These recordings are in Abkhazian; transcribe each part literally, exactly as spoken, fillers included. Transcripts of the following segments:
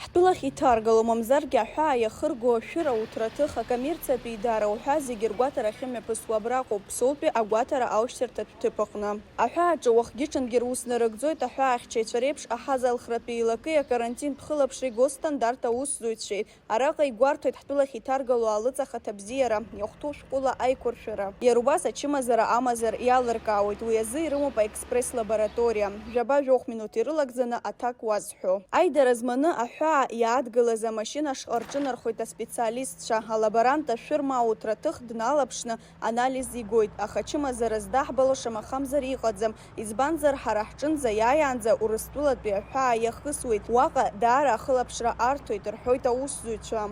Ҳтәылахь иҭаргало, мамзаргьы аҳәаа иахырго ашәыра, уҭраҭых, акоммерциатә еидара уҳәа зегьы ргәаҭара ахьымҩаԥысуа абраҟоуп, Бзоутәи агәаҭара аушьҭырҭатә ҭыԥ аҟны. Аҳәааҿы уахгьы-ҽынгьы рус нарыгӡоит, аҳәаахьчаҩцәа реиԥш аҳазалхратә еилакеи акарантинтә хылаԥшреи госстандарт аусзуҩцәеи. Араҟа игәарҭоит ҳтәылахь иҭаргало алыҵ ахаҭабзиара, иахәҭоу шәҟәыла аиқәыршәара. Иара убас ачымазара амазар иалыркаауеит, уи азы ирымоуп аекспресс-лабораториа. Жәаба-жәохә минуҭ ирылагӡаны аҭак уазҳәо. Аидара зманы аҳәаа иаадгылаз амашьына ашҟа рҿынархоит аспециалистцәа. Алаборант ашәыр ма ауҭраҭых дналаԥшны анализ игоит, аха ачымазара здаҳбало шамахамзар иҟаӡам, избанзар, ҳара ҳҿынӡа иааиаанӡа Урыстәылатәи аҳәаа иахысуеит, уаҟа даара ахылаԥшра арҭоит, рҳәоит аусзуҩцәа.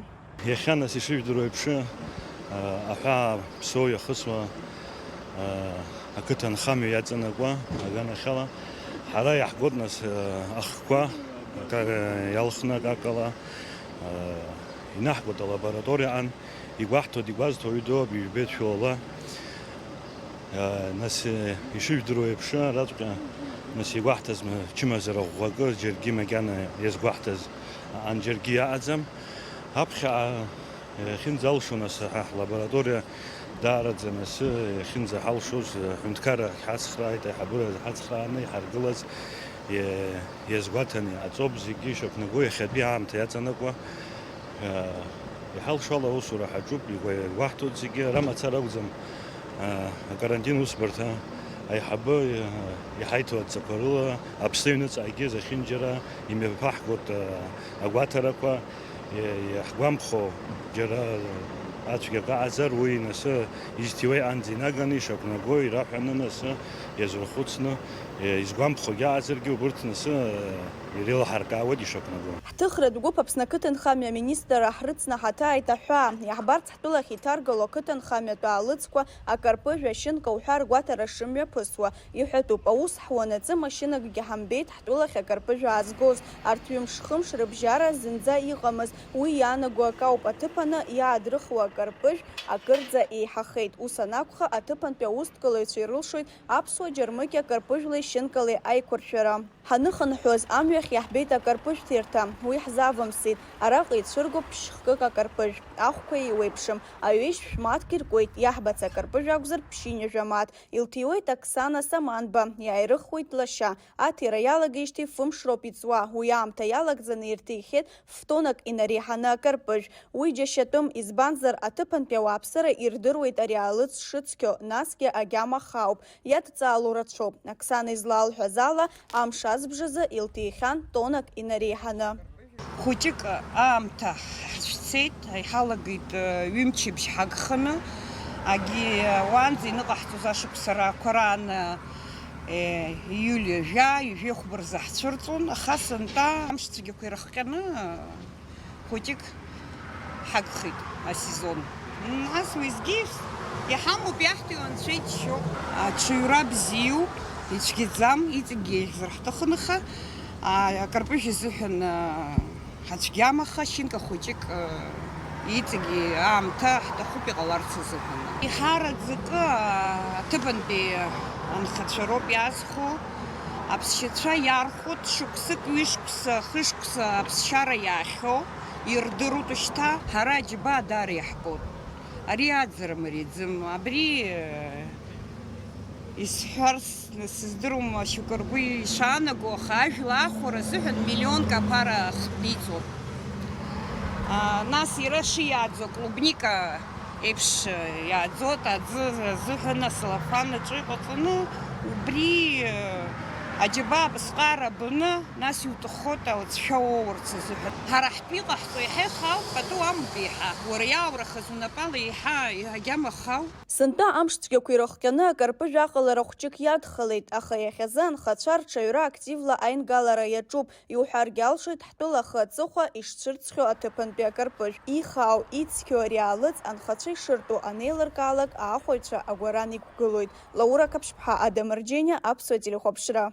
Иахьа нас ишыжәдыруа еиԥш, аҳәаа ԥсоу иахысуа ақыҭанхамҩа иаҵанакуа аганахьала, ҳара иаҳгоит нас ахқәа акар-, иалхны акакала, инаҳгоит алабораториаҟан, игәаҳҭоит, игәазҭо уаҩы дууп, ижәбеит шәоула. Нас, ишыжәдыруа еиԥш, араҵәҟьа нас игәаҳҭаз ма-, чымазара ӷәӷәакы, џьаргьы макьана иазгәаҳҭаз аан џьаргьы иаҟаӡам. Аԥхьаҟа иахьынӡалшо, нас, ҳа ҳлабораториа даараӡа нас иахьынӡаҳалшоз, ҳҳәынҭқарра ҳацхрааит, аиҳабыра ҳацхрааны иҳаргылаз, иа-, иазгәаҭаны иҟаҵоуп, зегьы ишақәнаго иахьатәи аамҭа иаҵанакуа. Иҳалшо ала аусура ҳаҿуп, игәа-, игәаҳҭоит зегьы, ара мацара акәӡам, акарантин усбарҭа аиҳабы иҳаиҭо адҵақәа рыла аԥсы аҩныҵҟагьы зехьынџьара имҩаԥаҳгоит агәаҭарақәа, иаҳгәамԥхо џьара ацәгьак аҟазар, уи нас изҭиуа иҟынӡа инаганы ишақәнаго ираҳәаны нас иазырхәыцны, изгәамԥхогьы аҟазаргьы убырҭ нас иреилаҳаркаауеит ишақәнаго. Ҳҭыхратә гәыԥ Аԥсны ақыҭанхамҩа аминистрра ҳрыцнаҳаҭааит аҳәаа. Иаҳбарц ҳтәылахь иҭаргало ақыҭанхамҩатә аалыҵқәа, акарпыжә, ашьынка уҳәа ргәаҭара шымҩаԥысуа. Иҳәатәуп, аус ҳуанаҵы машьынакгьы ҳамбеит ҳтәылахь акарпыжә аазгоз. Арҭ ҩымш-хымш рыбжьара зынӡа иҟамызт. Уи иаанаго акауп, аҭыԥаны иаадрыхуа акарпыжә акырӡа еиҳахеит. Ус анакәха, аҭыԥантәи аусҭгалаҩцәа ирылшоит аԥсуа џьармыкьа карпыжәлеи шьынкалеи аиқәыршәара. Ҳаныхынҳәуаз амҩахь иаҳбеит акарпыжәҭирҭа, уи ҳзавымсит. Араҟа ицәыргоуп ԥшь-хкык акарпыжә, ахәқәа еиуеиԥшым, аҩежь шәмаҭк иркуеит, иаҳбац акарпыжә акәзар ԥшьынҩажәа мааҭ. Илҭиуеит Оксана Саманба, иааирыхуеит лашьа. Аҭира иалагеижьҭеи фымш роуп иҵуа, уи аамҭа иалагӡаны ирҭихьеит фтонак инареиҳаны акарпыжә. Уи џьашьатәым, избанзар, аҭыԥантәи ауааԥсыра ирдыруеит ари алыҵ шыцқьоу, насгьы агьама хаауп. Иадҵаало рацәоуп. Оксана излалҳәаз ала, амш азбжазы илҭихьан тоннак инареиҳаны. Хәыҷык аамҭа ҳцәцеит, иҳалагеит, э, ҩымчыбжь ҳагханы, агьи, э, уаанӡа иныҟаҳҵоз ашықәсарақәа раан, э, ииуль ҩажәа, ҩажәи хәба рзы ҳцәырҵуан, аха сынтәа амш цәгьақәа ирыхҟьаны, э, хәыҷык ҳагхеит асезон. Нас уеизгьы иаҳамоуп, иаҳҭиуа анцәа иџьшьоуп. Аҽаҩра бзиоуп, ицәгьаӡам, иҵегьгьы еиӷьзар ҳҭахын, аха, а, акарпыжә азыҳәан, а, ҳацәгьам, аха шьынка хәыҷык, а, иҵегьы аамҭа ҳҭахуп иҟаларц азыҳәан. Еиҳараӡакы, а, аҭыԥантәи анхацәа роуп иаазхәо, аԥсшьацәа иархәоит, шықәсык, ҩышықәса, хышықәса аԥсшьара иаахьоу ирдыруеит шьҭа, ҳара аџьабаа даара иаҳбоит. Ари аӡара мариаӡам, абри, э, исҳәарц сыздыруам, шьоукы ргәы ишаанаго, аха ажәла ахәара азыҳәан миллионк аԥара хтәиҵон. А, нас иара шиааӡо, клубника еиԥш, э, иааӡоит, аӡы азыҳәан асалафан аҿы иҟаҵаны, убри, э, аџьабаа абысҟаара баны, нас иуҭаххоит алҵшәа уоурц азыҳәан. Ҳара ҳтәы иҟаҳҵо еиҳа ихаауп, пату амоуп еиҳа. Уара иааурахаз унапала еиҳа, еиҳагьы амахау. Сынтәа амш цәгьақәа ирыхҟьаны акарпыжә аҟалара хәҷык иадхалеит, аха иахьазы анхацәа рҽаҩра активла аингалара иаҿуп. Иуҳәаргьы алшоит, ҳтәыла ахы аҵыхәа ишцәырҵхьоу аҭыԥантәи акарпыжә. Ихаау, ицқьоу ари аалыҵ анхацәа ишыртәу анеилыркаалак, аахәаҩцәа агәаран иқәгылоит. Лаура Қаԥшьԥҳа, Адам Арџьениа, Аԥсуа телехәаԥшра.